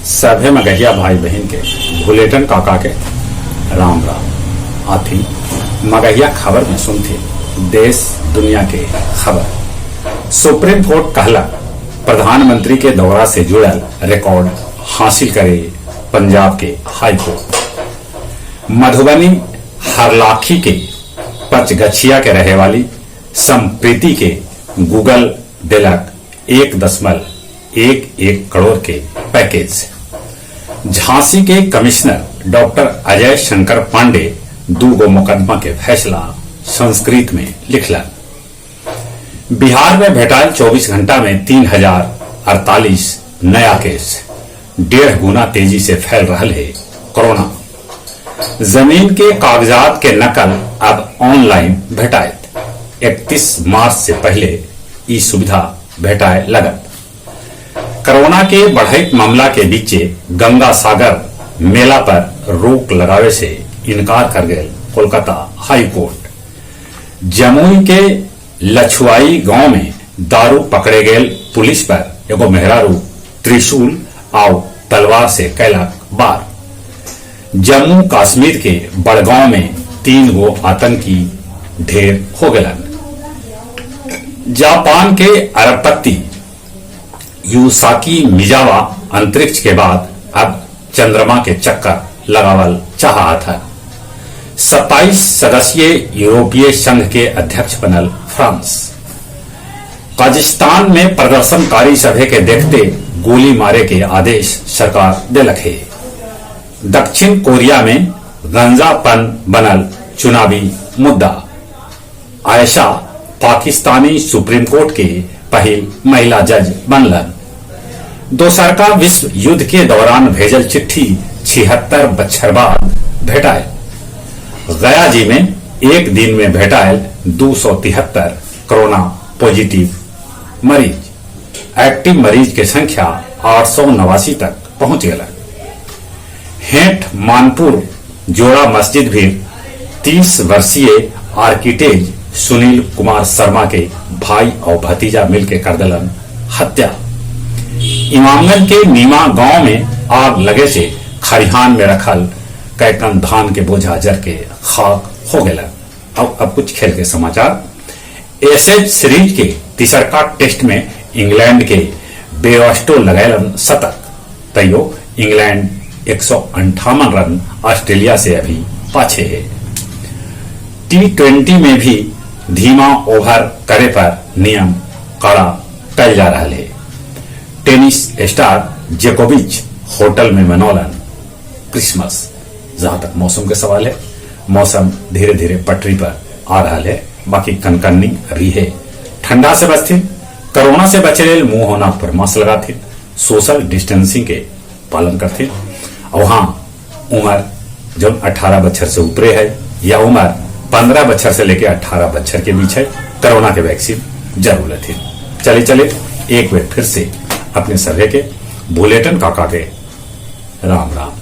सभे मगहिया भाई बहिन के भुलेटन काका के राम राम। आथी मगहिया खबर में सुनथे देश दुनिया के खबर। सुप्रीम कोर्ट कहला प्रधानमंत्री के दौरा से जुड़ल रिकॉर्ड हासिल करे पंजाब के हाईकोर्ट। मधुबनी हरलाखी के पचगछिया के रहे वाली संप्रीति के गूगल देलक 1.11 करोड़ के पैकेज। झांसी के कमिश्नर डॉक्टर अजय शंकर पांडे 2 मुकदमा के फैसला संस्कृत में लिखलन। बिहार में भेटाइल 24 घंटा में 3048 नया केस, 1.5 गुना तेजी से फैल रहा है कोरोना। जमीन के कागजात के नकल अब ऑनलाइन भेटायत, 31 मार्च से पहले ई सुविधा भेटाए लगत। कोरोना के बढ़त मामला के बीचे गंगा सागर मेला पर रोक लगावे से इनकार कर गए कोलकाता हाई कोर्ट। जमुई के लछुआई गांव में दारू पकड़े गए पुलिस पर एगो मेहरारू त्रिशूल आउ तलवार से कैलक बार। जम्मू कश्मीर के बड़गांव में 3 गो आतंकी ढेर हो गलन। जापान के अरबपति यूसाकी मिजावा अंतरिक्ष के बाद अब चंद्रमा के चक्कर लगावल चाहत है। 27 सदस्यीय यूरोपीय संघ के अध्यक्ष बनल फ्रांस। कजाकिस्तान में प्रदर्शनकारी सभे के देखते गोली मारे के आदेश सरकार देलक है। दक्षिण कोरिया में गंजापन बनल चुनावी मुद्दा। आयशा पाकिस्तानी सुप्रीम कोर्ट के पहली महिला जज बनलन। दोसरका विश्व युद्ध के दौरान भेजल चिट्ठी 76 बच्छर बाद भेटायल। गया जी में एक दिन में भेटायल 273 कोरोना पॉजिटिव मरीज। एक्टिव मरीज के संख्या 889 तक पहुंच गया। हेठ मानपुर जोड़ा मस्जिद भी 30 वर्षीय आर्किटेक्ट सुनील कुमार शर्मा के भाई और भतीजा मिलके कर दलन हत्या। इमामगंज के नीमा गांव में आग लगे से खरिहान में रखल कैकन धान के बोझा जर के खाक हो गया। अब कुछ खेल के समाचार। एशेज सीरीज के तीसरका टेस्ट में इंग्लैंड के बेयरस्टो लगैलन शतक, तैयो इंग्लैंड 158 रन ऑस्ट्रेलिया से अभी पाछे है। T20 में भी धीमा ओवर करे पर नियम कड़ा कल जा रहा है। टेनिस स्टार जोकोविच होटल में मनौलन क्रिसमस। जहां तक मौसम के सवाल है, मौसम धीरे धीरे पटरी पर आ रहा है, बाकी कनकन्नी अभी है। ठंडा से बचते, कोरोना से बचे मुंह होना पर मास्क लगाते, सोशल डिस्टेंसिंग के पालन करते। और हाँ, उम्र जो 18 बच्चर से ऊपरे है या उम्र 15 बच्चर से लेके 18 बच्चर के बीच है, कोरोना के वैक्सीन जरूर लेते। चले चले एक बार फिर से अपने सभे के बुलेटिन काका के राम राम।